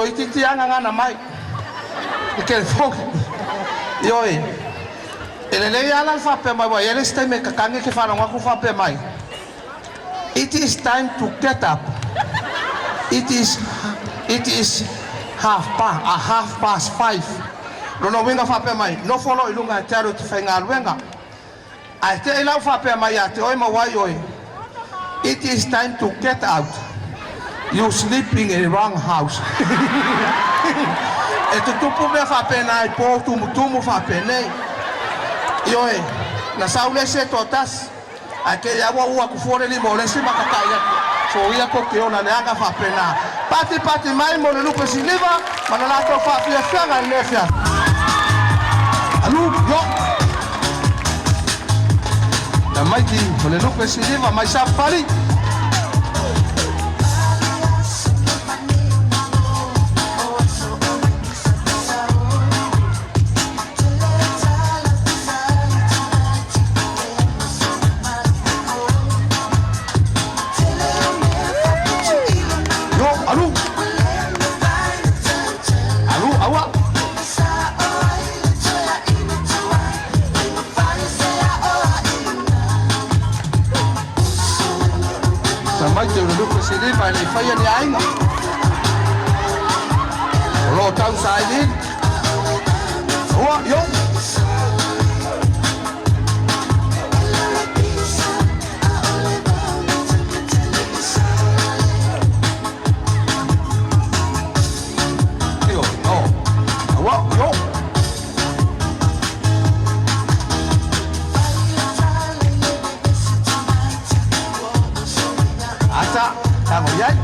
Toeitiiti lava gagana mai i telefoni. Ioe, e lelei lava la le faapea mai, aua e i ai le isi taimi e tatagi e te faalogo atu faapea mai, "It is time to get up. It is 5:30." Lona uiga faapea mai, nofo loa i luga e te alu e te faigaluega. Ae te i lau faapea mai ia te oe ma uai oe, "It is time to get out. You sleeping in the wrong house." E tutupu mea faapena i po tumutumu faapenei. Ioe, na sau le isi e toatasi, ae te i lava ua atu fua le lima o le isi ma tatai atu. Soia ko te ola leaga faapena. Pati pati mai mo le lupe siliva ma le latou faafiafiaga i lenei afiafi. Alu, yo! Tamaiti o le lupe siliva mai Sapapalii. Yo, alu! Alu, aua! Tamaiti o le lupe siliva e le i faia ni aiga. O lo o tausailiili. Aua, yo! Io, oh. Aua, yo! Ata, tago i ai.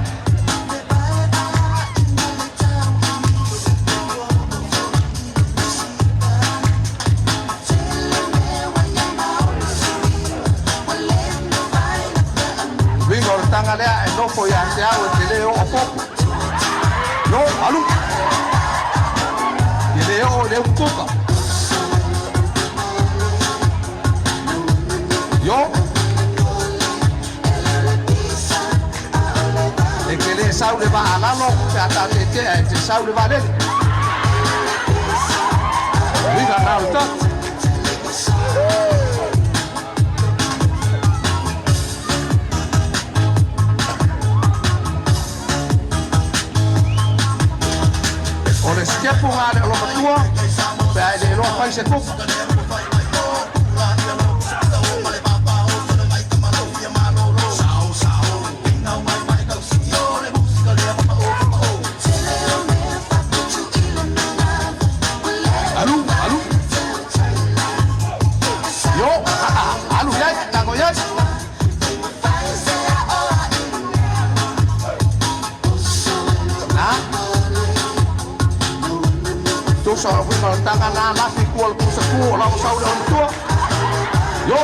Uiga o le taga lea e nofo ia te au e te lē oo popo. Yo, alu! E le oo i le utuka. Yo! E te lē sau le vaalalo pe a tatetea e te sau le valele. Uiga na o le taga. O le sitepu ga le olomatua pe a e le iloa fai se kuka. Alu, alu! Yo, alu i ai, tago i ai. Na? Tusa o le uiga o le taga na lafi i tua o le pusatū o lau sau le olomatua. Yo!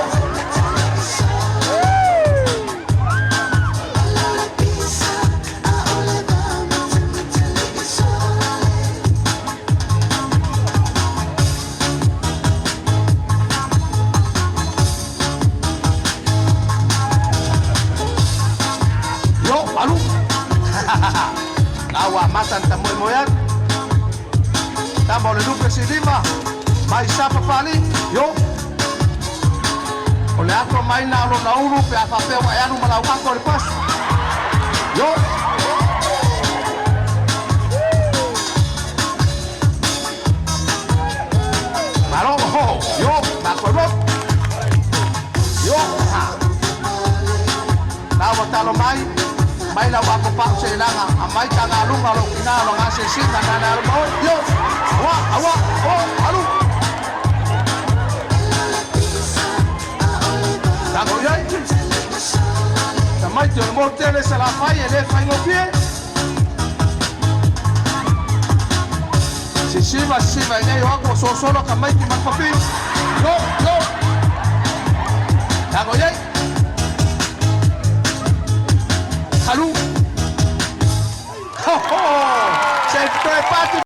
Yo, alu! La ua amata ona tamoemoe atu. Tama o le lupe siliva mai Sapapalii. Yo! O le ato mai na o lona ulu pe a faapea ua e alu ma lau ato i le pasi. Yo! Malo, ho! Yo, makoe Yo, ha! La ua talo mai, mai lau apo pau seelaga, aumai tagaluga o lou tinā o loga asiasiga na le alo ma oe. Yo! Aua, aua, o, alu! Tago i ai! Tamaiti o le motu tele Salafai e lē faigofie. Sisiva, sisiva i nei o aku o sosolo tamaiti ma le papī. Yo, yo! Tago i ai! Alu! Ho, ho! Se toe pati